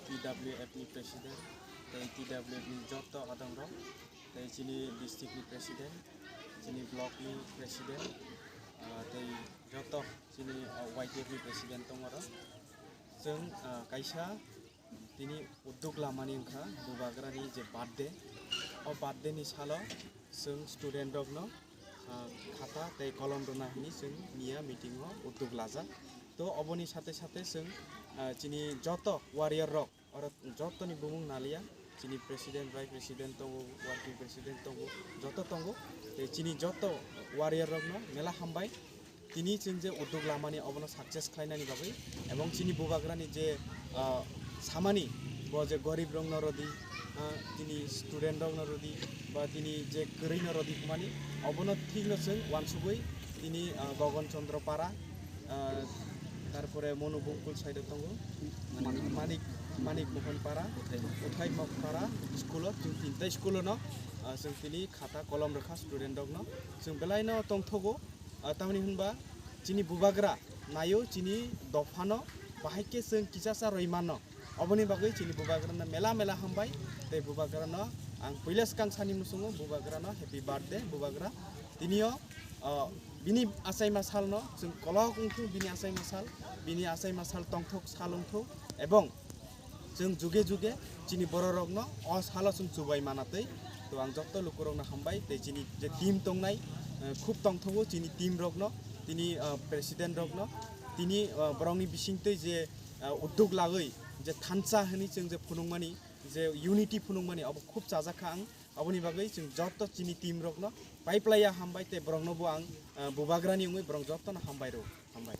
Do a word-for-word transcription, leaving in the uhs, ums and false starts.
T W F ni president, tei T W F ni joto adongrok, tei chini district ni president, chini block ni president, ah, tei joto chini, ah, Y T F ni president tongmarok. Chwng, ah, kaisa tini udduk lamani wngkha Bubagrani je birthday. O birthday ni salo chwng student rokno, ah, khata tei kolom rwna hwnwi chwng miya meeting o udduk lajak. To oboni sate sate chwng, ah, chini joto warrior rok, oro jotoni bumung naliya, chini president, vice president tongo, working president tongo, joto tongo. Tei chini joto warrior rokno mela hambai. Tini chwng je udduk lamani obono success khlainani bagwi, ebong chini Bubagrani je, ah, samani, bo je gorib rokno rwdi, ah, tini student rokno rwdi, ba tini je kwrwino rwdi hwnmani, obono thikno chwng uansugwi tini, ah, Gogon Chandra Para, ah, tarpore Monu Bungkul side o tongo, Manik, Manik Mohan Para, Uthai Mok Para school o, chwng tinta school o no, ah, chwng tini khata kolom rwkha student rokno, chwng belaino tongthogo. Ah, tamni hwnba chini Bubagra naio chini dophano, bahai khe chwng kichasa rwi mano. Oboni bagwi chini Bubagrano mela mela hambai, tei Bubagrano ang puila swkang sani muchungo Bubagrano happy birthday Bubagra. Tinio, ah, bini achaima salno chwng kolok wngthung, bini achaima sal, bini achaima sal tongthok sal wngthung, ebong chwng juge juge chini bororokno o salo chwng chubai manatwi. To ang joto lukurokno hambai, tei chini je team tongnai, eh, khub tongthogo chini team rokno, tini, eh, president rokno, tini, eh, borokni bisingtwi je, eh, udduk lagwi je thansa hwnwi chwng je phunukmani, je unity phunukmani, obo khub chajakha ang. Aboni bagwi chwng joto chini team rokno paiplaiya hambai, tei boroknobo ang, eh, Bubagrani wngwi borok jotono hambai rw, hambai.